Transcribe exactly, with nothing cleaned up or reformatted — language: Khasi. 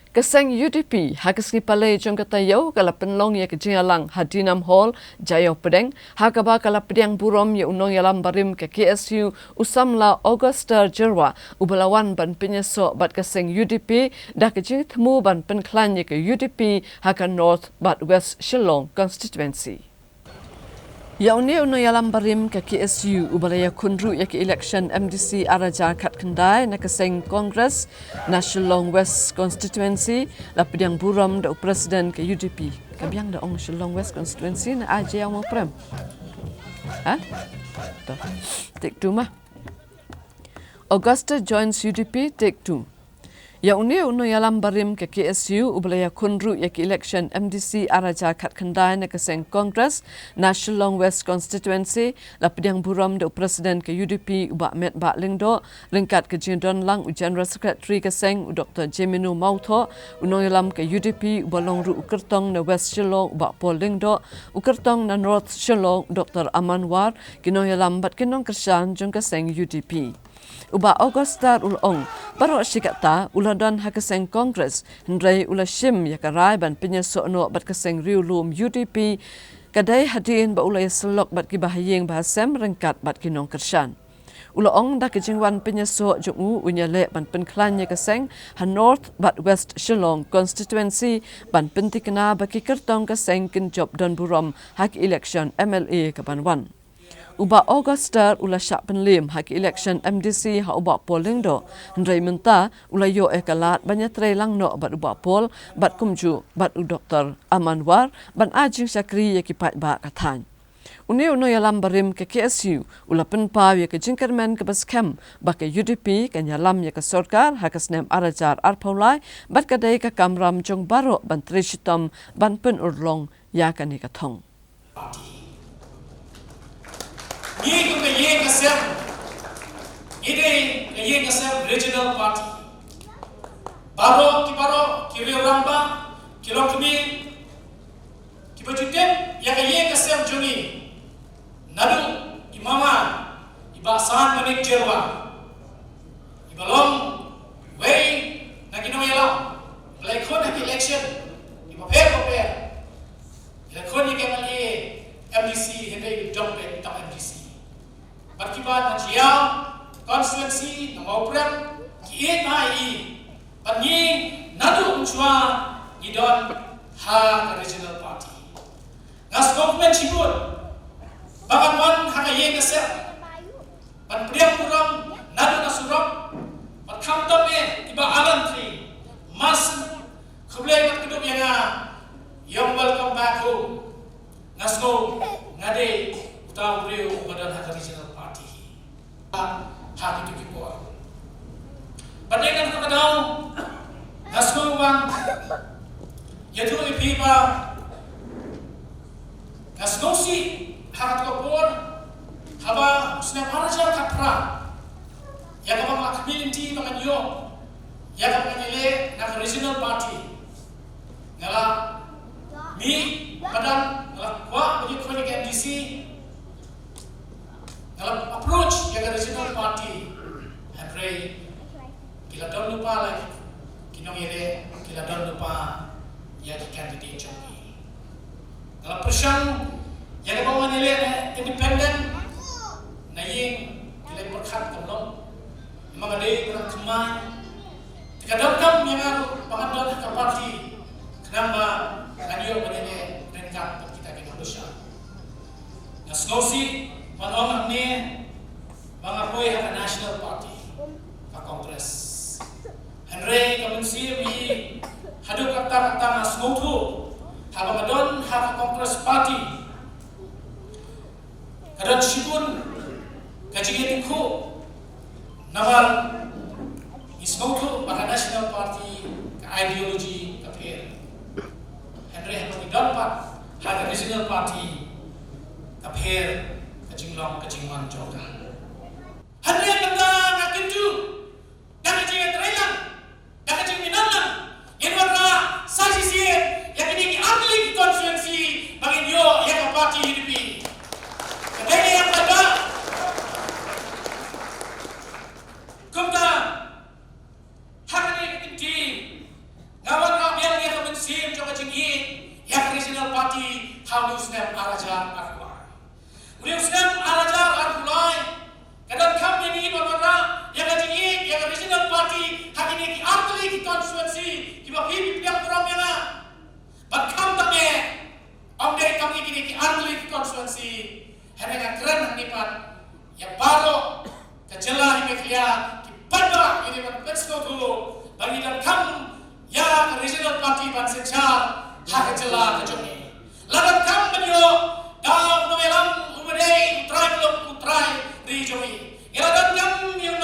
Ka seng U D P ha ka sngi Palei jong ka taïew ka la pynlong ïa ka jingïalang ha Dinam Hall, Jaiaw Pdeng, ha kaba ka la pdiang burom ïa u nongïalam barim ka K S U, u samla Augusta Jyrwa, uba la wan ban pynïasoh bad ka seng U D P da ka jingthmu ban pynkhlaiñ ïa ka U D P ha ka North bad West Shillong Constituency. Ïa une u nongïalam barim ka K S U uba la ïakhun ruh ïa ka election M D C ar hajar khatkhyndai na ka seng Congress na Shillong West Constituency la pdiang burom da u President ka U D P. Ka biang da ong Shillong West Constituency na Jaiaw Mawprem. Ha? To. Take two ma. Augusta joins U D P, take two. Ïa une u nongïalam barim ka K S U uba la ïakhun ruh ïa ka election M D C ar hajar khatkhyndai na ka seng Congress na Shillong West Constituency la pdiang burom da u President ka U D P u Bah Metbah Lyngdoh, ryngkat ka jingdon lang u General Secretary ka seng u Doktor Jemino Mawthoh, u nongïalam ka U D P uba long ruh u kyrtong na West Shillong u Bah Paul Lyngdoh, u kyrtong na North Shillong u Doktor Aman War, ki nongïalam bad ki nongkyrshan jong ka seng U D P. U Bah Augusta u la ong, baroh shi katta u la don ha ka seng Congress, hynrei u la shim ïa ka rai ban pynïasoh noh bad ka seng riewlum U D P, ka dei hadien ba u la ïasyllok bad ki bahaïing bahasem ryngkat bad ki nongkyrshan. U la ong da ka jingwan pynïasoh jong u, un ïaleh ban pynkhlaiñ ïa ka seng ha North bad West Shillong Constituency ban pynthikna ba ki kyrtong ka seng kin jop don burom ha ka election M L A ka ban wan. U Bah Augusta u la shah pynlem ha ka election M D C ha u Bah Paul Lyngdoh, hynrei mynta u la ïoh ïa ka lad ban ïatrei lang noh bad u Bah Paul bad kumjuh bad u Doktor Aman War ban ai jingshakri ïa ki paidbah ka thaiñ. Une u nongïalam barim ka K S U u la pynpaw ïa ka jingkyrmen kaba skhem ba ka U D P kan ïalam ïa ka sorkar ha ka snem ar hajar arphew lai bad ka dei ka kamram jong baroh ban trei shitom ban pynurlong ïa kane ka thong. Ngi kum ka ïing ka sem, ngi dei ka ïing ka sem regional party. Baroh ki baroh ki riew rangbah, ki longkmie, kiba ju tip ïa ka ïing ka sem jong ngi. Naduh i mama, i Bah San Manik Jyrwa, iba long wei na ki nongïalam ba la ïakhun ha ki election kiba pher ba pher. Ïa la khun ïa ka M L A, M D C, hynrei u dong beit tang M D C. Bad kiba na Jaiaw constituency, na Mawprem, ki ïeit bha ïa i. Bad ngi naduh mynshuwa ngi don ha ka regional party. Nga sngewkmen shibun ba ngan wan ha ka ïing ka sem ban pdiang burom naduh na surok, bad khamtam eh i Bah Alan Trei, mas khublei bad khublei ïa nga, ïa u welcome back home. Nga sngew nga dei uta u briew uba don ha ka regional party hi. Ha, ha kito ki por. Bad dei ngan kata ka daw, nga sngew ban ïathuh ïa phi ba nga sngewsih ha kata ka por, haba u snem ar hajar khatphra, ïa kaba nga la khmih lynti ba ngan ïoh ïa kaba ngan ïaleh na ka regional party. Nga la mih madan, nga la kwah ban ïakhun ïa ka M D C, nga la approach ïa ka regional party. Hynrei ki la don lypa la ki nongïaleh, ki la don lypa ïa ki candidate jong ki. Nga la pyrshang ïa kaba ngan ïaleh independent, na ïing ki la pyrkhat kam long. Namar ka dei ba ngan thymmai. Te ka donkam ïa nga ruh ba ngan don ha ka party, khnang ba ngan ïoh ban ïaleh ryngkat bad kita ki nongkyrshan. Nga sngewsih ban ong hangne ba nga poi ha ka National Party, ka Congress. Hynrei ka mynsiem hi haduh katta katta nga sngewthuh, haba nga don ha ka Congress Party, ka don shibun ka jingïatyngkhuh, namar ngi sngewthuh ba ka National Party ka ideology ka pher. Hynrei haba ngi don pat ha ka regional party, ka pher ka jinglong ka jingwan jong ka. Hynrei mynta nga kyntu da ka jingïatreilang, da ka jingminot lang, ngin wanrah sa shisien ïa kine ki artylli ki constituency ba ngin ïoh ïa ka party U D P. Ka dei ïa ka ba kumta ha kane ka kynti nga Ha une u snem ar hajar arphew lai. Une u snem ar hajar arphew lai, ka donkam ïa ngi ban wanrah ïa ka jingïeit ïa ka regional party ha kine ki artylli ki constituency kiba phi phi pdiang burom ïa nga. Bad khamtam eh, ym dei tang ïa kine ki artylli ki constituency, hynrei nga kren hangne pat ïa baroh ka jylla hi Meghalaya, ki paidbah, ngi dei ban pynsngewthuh ba ngi donkam ïa ka regional party ban synshar ha ka jylla ka jong ngi. La donkam ban ïoh da u nongïalam uba dei u trai muluk, u trai ri jong ngi. Ngi la donkam ïa